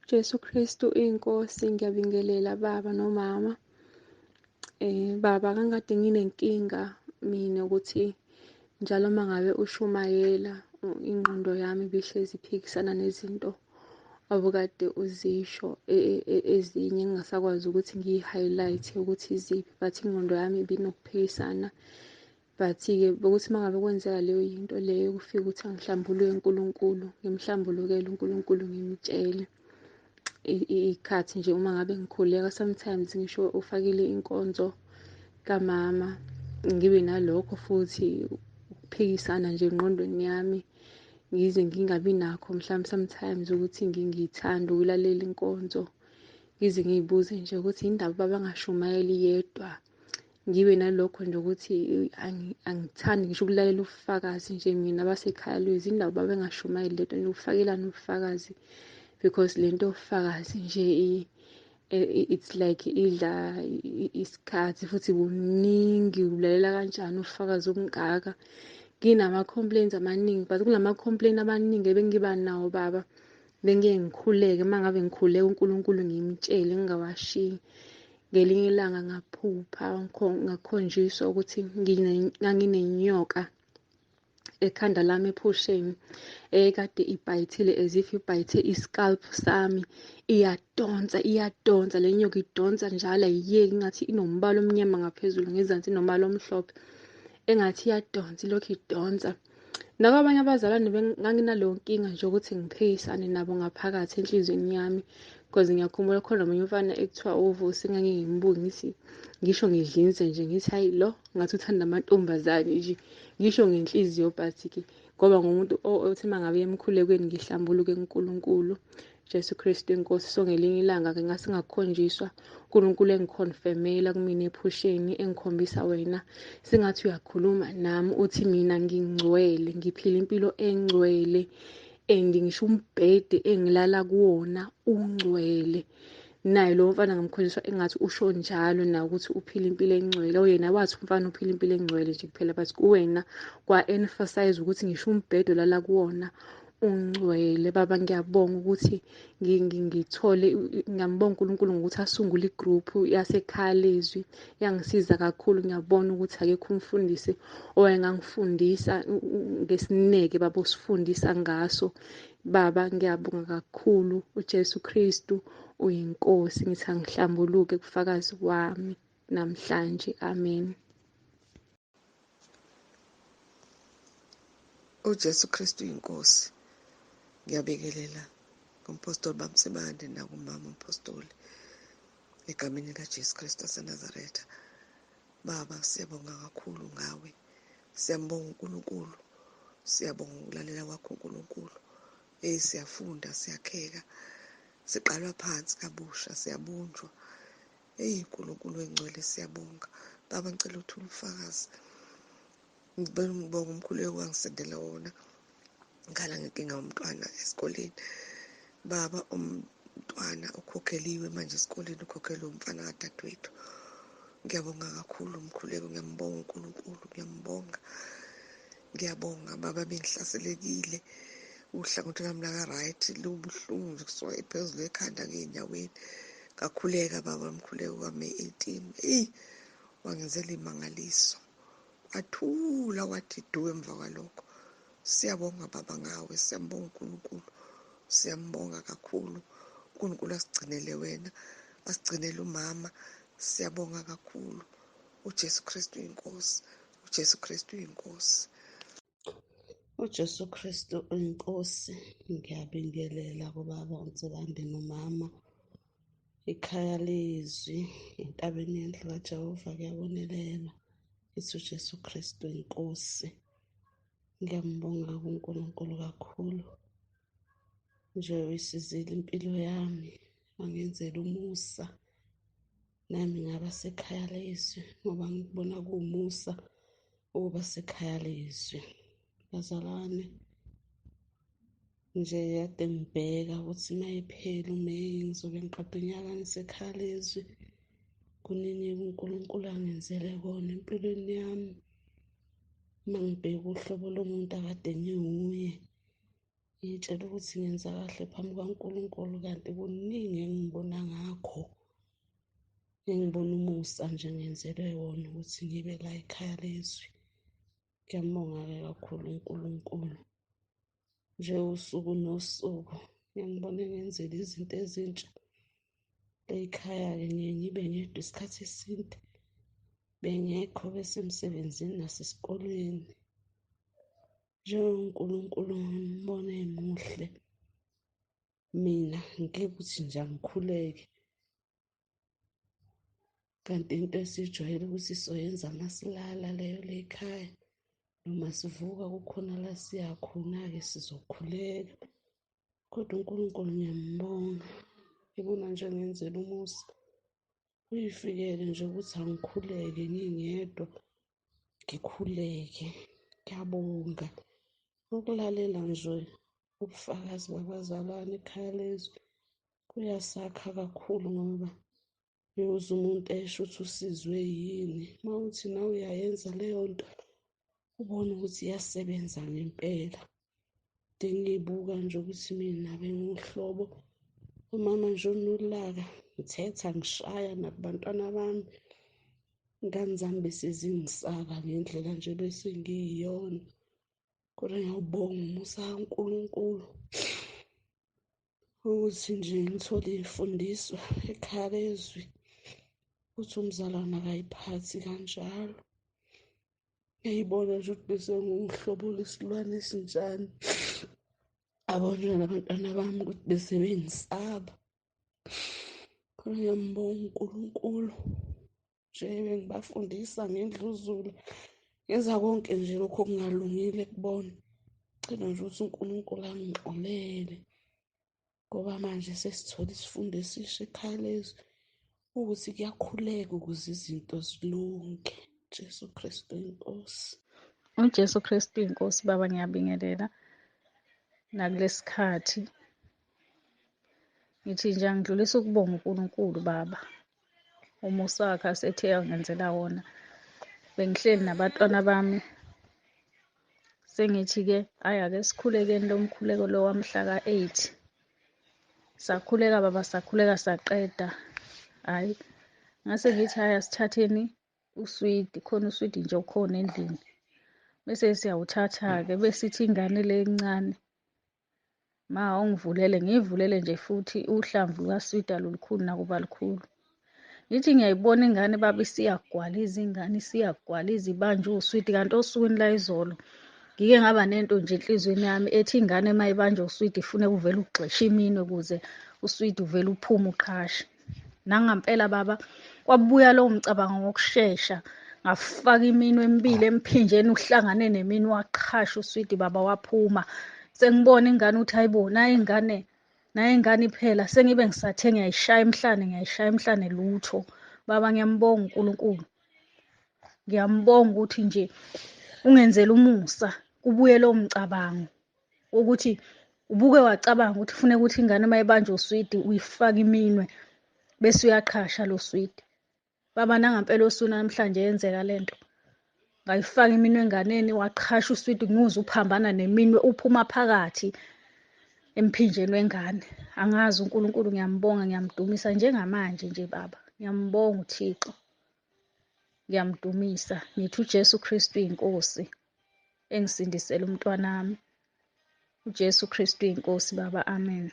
Jesu Kristu inkosi, ngiyabingelela baba nomama. Baba, kangade nginenkinga mina ukuthi njalo uma ngabe ushumayela ingqondo yami ibihlezi iphikisana nezinto obukade uzisho, ezinye ngingasakwazi ukuthi ngiyi-highlight ukuthi iziphi, but ingqondo yami ibinokuphikisana. But-ke bekuthi uma ngabe kwenzeka leyo yinto leyo, kufike ukuthi angihlambuluke uNkulunkulu, ngimhlambulukele uNkulunkulu, ngimtshele. Iy'khathi nje uma ngabe ngikhuleka sometimes ngisho ufakile inkonzo kamama, ngibe nalokho futhi ukuphikisana nje engqondweni yami, ngize ngingabi nakho mhlawumbe sometimes ukuthi ngingithanda ukulalela inkonzo, ngize ngiy'buze nje ukuthi yini ndaba ubaba angashumayeli yedwa. Ngibe nalokho nje ukuthi angithandi ngisho ukulalela ubufakazi nje mina basekhaya lwezi, indaba ubaba engashumayeli lento nje, ufakelani ubufakazi, because lento yobufakazi nje it's like idla isikhathi futhi buningi, ulalela kanjani ubufakazi obungaka. Nginama-complaints amaningi, but kulama-complaint amaningi ebengiba nawo baba, bengiye ngikhuleke, uma ngabe ngikhuleka uNkulunkulu ngimtshele ngingawashiyi. Ngelinye ilanga ngaphupha ngakhonjiswa ukuthi nganginenyoka ekhanda lami ephusheni ekade ibhayithile, as if ibhayithe i-scalp sami, iyadonsa iyadonsa le nyoka, idonsa njalo ayiyeki, ngathi inombala omnyama ngaphezulu, ngezansi inombala omhlophe, engathi iyadonsa, ilokhu idonsa. Nakwabanye abazalwane nganginaleyo nkinga nje ukuthi ngiphikisane nabo ngaphakathi enhliziyweni yami, because ngiyakhumbula khona omunye umfana ekuthiwa uVusi, engangingimbuke ngithi ngisho ngidlinze nje ngithi hayi lo ngathi uthanda amantombazane nje, ngisho ngenhliziyo, but-ke ngoba ngumuntu othi uma ngabe emkhulekweni ngihlambuluke kuNkulunkulu Jesu Kristu inkosi. So ngelinye ilanga-ke ngase ngakhonjiswa uNkulunkulu engikhonfemela kumina ephusheni, engikhombisa wena sengathi uyakhuluma nami, uthi mina ngingcwele, ngiphila impilo engcwele, and ngisho umbhede engilala kuwona ungcwele. Naye lo mfana ngamkhonjiswa engathi usho njalo nawe ukuthi uphila impilo engcwele. Oyena wathi umfana uphila impilo engcwele nje kuphela, but kuwena kwa-emphasize ukuthi ngisho umbhede olala kuwona ungcwele. Baba, ngiyabonga ukuthi ngithole, ngiyambonga uNkulunkulu ngokuthi asungule igroup yasekhaya lezwi, yangisiza kakhulu. Ngiyabona ukuthi akekho umfundisi owayengangifundisa ngesineke baba osifundisa ngaso. Baba, ngiyabonga kakhulu, uJesu Kristu uyinkosi. Ngithi angihlambuluke kufakazi wami namhlanje. Amen. UJesu Kristu uyinkosi. Ngiyabingelela kumpostoli Bamsibande nakumama umpostoli egameni likaJesu Kristu waseNazaretha. Baba, siyabonga kakhulu ngawe, siyambonga uNkulunkulu, siyabonga ukulalela kwakho uNkulunkulu. Eyi, siyafunda, siyakheka, siqalwa phansi kabusha, siyabunjwa. Eyi uNkulunkulu wengcwele, siyabonga. Baba, ngicela uthule ubufakazi. Ngibonga umkhuleko wangisendela wona, ngikhala ngenkinga yomntwana esikoleni. Baba, umntwana ukhokheliwe manje esikoleni, ukhokhelwe umfana kadadewethu. Ngiyabonga kakhulu umkhuleko, ngiyambonga uNkulunkulu, ngiyambonga. Ngiyabonga baba, bengihlaselekile uhlangothi lwami laka-right lubuhlungu nje kusuka phezulu ekhanda ngey'nyaweni. Ngakhuleka baba, umkhuleko kaMeyi 18, eyi wangenzela imangaliso, wathula wathi du emva kwalokho. Siyabonga baba ngawe, siyambonga uNkulunkulu, siyambonga kakhulu. uNkulunkulu asigcinele wena, asigcinele umama, siyabonga kakhulu. uJesu Kristu uyinkosi, uJesu Kristu uyinkosi. UJesu Kristu uyinkosi. Ngiyabingelela kubaba uNsibande nomama. Ikhaya lezwi entabeni yendlu kaJehova kuyabonelela. Ithi uJesu Kristu inkosi. Ngiyambonga kuNkulunkulu kakhulu. Nje uyisizile impilo yami, wangenzela umusa. Nami ngaba sekhaya lezwi ngoba ngikubona kuwumusa ukuba sekhaya lezwi. Bazalwane, nje kade ngibheka ukuthi uma iphela uMeyi ngizobe ngiqeda unyaka ngisekhaya lezwi. Kuningi uNkulunkulu angenzele kona empilweni yami. Uma ngibheka uhlobo lomuntu akade ngiwuye, Ngiy'tshela ukuthi ngenza kahle phambi kukaNkulunkulu, kanti kuningi engibona ngakho. Engibona umusa nje ngenzelwe wona ukuthi ngibe la ekhaya lezwi. Ngiyambonga-ke kakhulu uNkulunkulu. Nje usuku nosuku ngiyangibona engenzela izinto ezintsha. Ekhaya-ke ngiye ngibe ngedwa isikhathi eside, bengekho besemsebenzini nasesikolweni. NjengoNkulunkulu ngimbona emuhle, mina ngike kuthi nje angikhuleke. Kanti into esijwayele ukuthi soyenza masilala leyo le ekhaya, noma sivuka kukhona la siya khona-ke sizokhuleka. Kodwa uNkulunkulu ngiyambonga, ngibona nje ngenzela umusa. Uyifikele nje ukuthi angikhuleke ngingedwa, ngikhuleke. Ngiyabonga ukulalela nje ubufakazi babazalwane ekhaya lezwi kuyasakha kakhulu, ngoba uyozwa umuntu esho ukuthi usizwe yini. Uma uthi nawe uyayenza leyo nto, ubone ukuthi iyasebenza ngempela. Ngiyibuka nje ukuthi mina benguhlobo umama nje onolaka, ngithetha ngishaya nakubantwana bami. Ingane zami bese zingisaba ngendlela nje bese ngiyiyona. Kodwa ngiyawubonga umusa kaNkulunkulu ukuthi nje ngithole iy'mfundiso ekhaya lezwi ukuthi umzalwane akayiphathi kanjalo. Ngiyayibona nje ukuthi bese ngiwuhlobo lwesilwane esinjani. Abona nabantwana bami ukuthi bese bengisaba. Kodwa ngiyambonga uNkulunkulu nje bengibafundisa ngendluzula, ngenza konke nje lokhu okungalungile kubona. Ngicela nje ukuthi uNkulunkulu angixolele, ngoba manje sesithole isifundo esisha ekhaya lezwi ukuthi kuyakhuleka ukuze izinto zilunge. Jesu Kristu inkosi. UJesu Kristu inkosi. Baba, ngiyabingelela nakulesikhathi. Ngithi nje angidlulisa ukubonga uNkulunkulu baba, umusa wakhe asethe angenzela wona. Bengihleli nabantwana bami, sengithi-ke hhayi ake sikhulekeni lo mkhuleko lo wamhla ka-8. Sakhuleka baba, sakhuleka saqeda. Hhayi, ngase ngithi hhayi asithatheni uswidi, khona uswidi nje okhona endlini. Bese siyawuthatha-ke, besithi ingane le encane, ma ungivulele, ngiyivulele nje futhi uhlamvu lukaswidi alulukhulu nakuba lukhulu. Ngithi ngiyayibona ingane baba isiyagwaliza, ingane isiyagwaliza ibanjwe uswidi, kanti osukwini la izolo ngike ngaba nento nje enhliziyweni yami ethi ingane uma ibanjwe uswidi ifune kuvele ugxeshe iminwe ukuze uswidi uvele uphume uqhashe. Nangampela baba kwabuya lowo mcabango ngokushesha, ngafaka iminwe emibili emphinjeni uhlangane neminwe waqhasha uswidi baba waphuma. Sengibona ingane ukuthi hayibo nayi ingane, nayi ingane iphela. Sengibe ngisathe ngiyayishaya emhlane, ngiyayishaya emhlane lutho. Baba ngiyambonga uNkulunkulu, ngiyambonga ukuthi nje ungenzela umusa kubuye lowo mcabango wokuthi ubuke wacabanga ukuthi kufuneka ukuthi ingane uma ibanjwe uswidi uyifake iminwe bese uyaqhasha lo swidi. Baba nangampela osuku namhlanje yenzeka lento, ngayifaka iminwe enganeni waqhasha uswidi, nguzwe uphambana neminwe uphuma phakathi emphinjeni wengane. Angazi uNkulunkulu, ngiyambonga, ngiyamdumisa njengamanje nje baba, ngiyambonga uThixo, ngiyamdumisa. Ngithi uJesu Kristu inkosi engisindisele umntwanami. uJesu Kristu inkosi baba, amen.